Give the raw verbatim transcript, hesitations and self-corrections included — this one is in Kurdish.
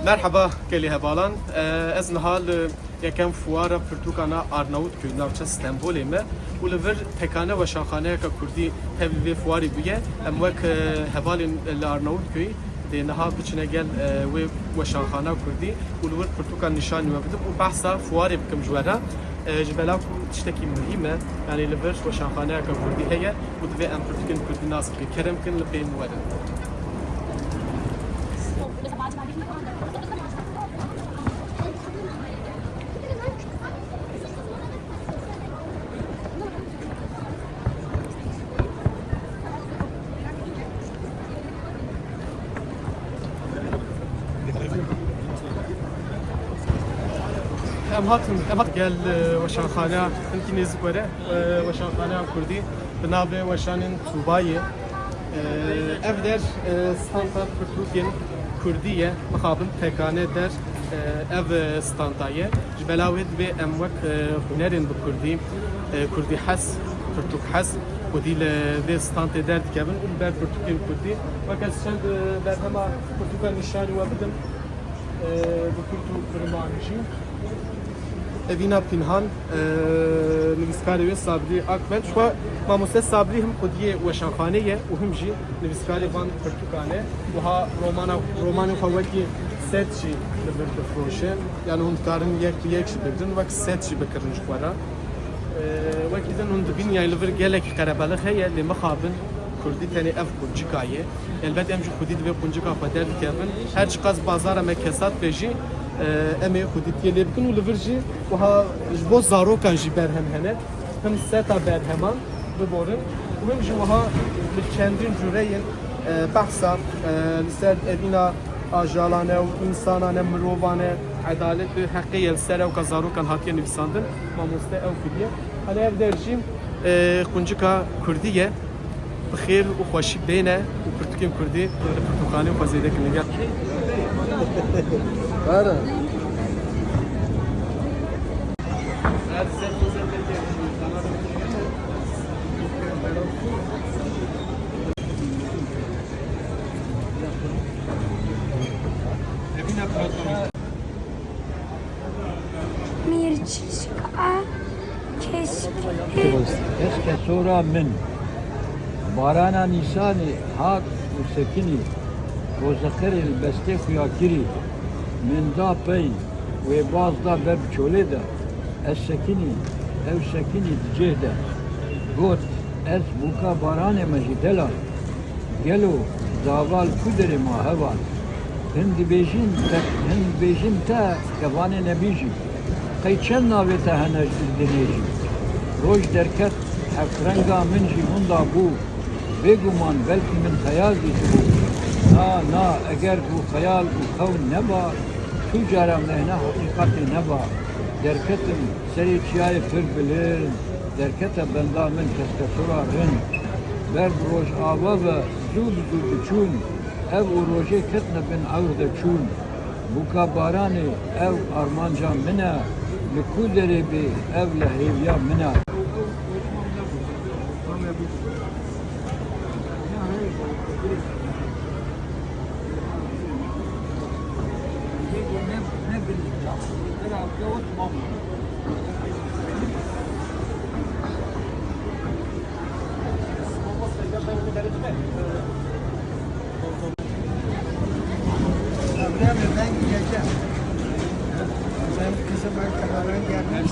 Merheba gelî hevalan. Ee, ez niha li yekem fuara pirtûkan a Arnavutköyê, navça Stenbolê me û li vir tekane weşanxaneyeke kurdî tevlî vê fuarî bûye. Em wek, e, hevalên li Arnavutköyê dê niha biçine gel, e, wê weşanxana kurdî û li wir pirtûkan nîşanî we bidim û behsa fuarê bikim ji we re. E, ji bela ku tiştekî muhîm e, yanî li vir weşanxaneyeke kurdî heye û divê em pirtûkên kurdî nas bikin. Kerem kin li pê min werin. Em hatin, em hat gel, e, weşanxaneya, hinkî nêzik were, e, weşanxaneya kurdî, bi navê Weşanên Tûbayê. E, ev der, e, standa pirtûkên kurdî ye, mixabin tekane der, e, ev, e, standa ye. Ji bela wê divê em wek, e, hunerên bi kurdî, e, kurdî hez, pirtûk hez, xwedî li vê standê derdikevin û li ber pirtûkên kurdî. Wek ez çend, e, berhema pirtûkan nîşanî we bidim, e, bi kurd û bi rimanî jî. Evîna Pînhan, e, nivîskarê wê Sabrî Akbel. Ji xwe mamoste Sabrî him xwediyê weşanxanê ye û him jî nivîskarê van pirtûkan e. Wiha romana, romanê xwe wekî sed jî li vir difroşe. Yani hûn dikarin yek bi yek jî bigrin, wek sed jî bikirin ji xwe re. Ee, wekî din hûn dibînin, yani li vir gelekî qerebelix heye, lê mixabin kurdî tenê ev quncika ye. Elbet em jî xwedî divê quncika xwe derdikevin. Her çiqas bazara me kesat be jî, e, em ê xwedîtiyê lê bikin û li vir jî wiha ji bo zarokan jî berhem hene. Him seta berheman biborin û him jî wiha bi çendîn cureyên, e, behsa, e, li ser evîna ajalane û însanane, mirovane, edalet û heqê ye li ser ewka zarokan hatiye nivîsandin. Mamoste ew kiriye. Hane ev der jî, e, quncika kurdî ye. Bi xêr û xweşî bêne û pirtûkên kurdî li pirtûkxaneyên xwe zêde kin. Gel. Bara. Mîr çişka keşkê. Kes kesora min. Barana nîsanê hat û sekinî. Rozeqerê li bestê xuya kirî. Min da pey. Wê baz da ber bi çolê de. Ez sekinî, ew sekinî di cih de. Got, ez bûka baranê me jî delal. Gelo, dava li ku derê ma heval? Hin dibêjin te, hin dibêjin te kevanê nebîjî. Qey çend navê te hene ji dinê jî? Roj derket, hevrenga min jî winda bû. Bêguman belkî min xeyal dîtibû. Na, na, eger ku xeyal û xewn neba, tu cara mehna heqîqetê neba. Derketim, serê çiyayê pir bilind, derkete benda min keskesora rind. Ber bi rojava ve zû bi zû diçûn, ev û rojê ketine bin ewr de çûn. Bûka baranê ew armanca min e, li ku derê bê ev li hêviya min e. Ben kızım, ben kenara geldim.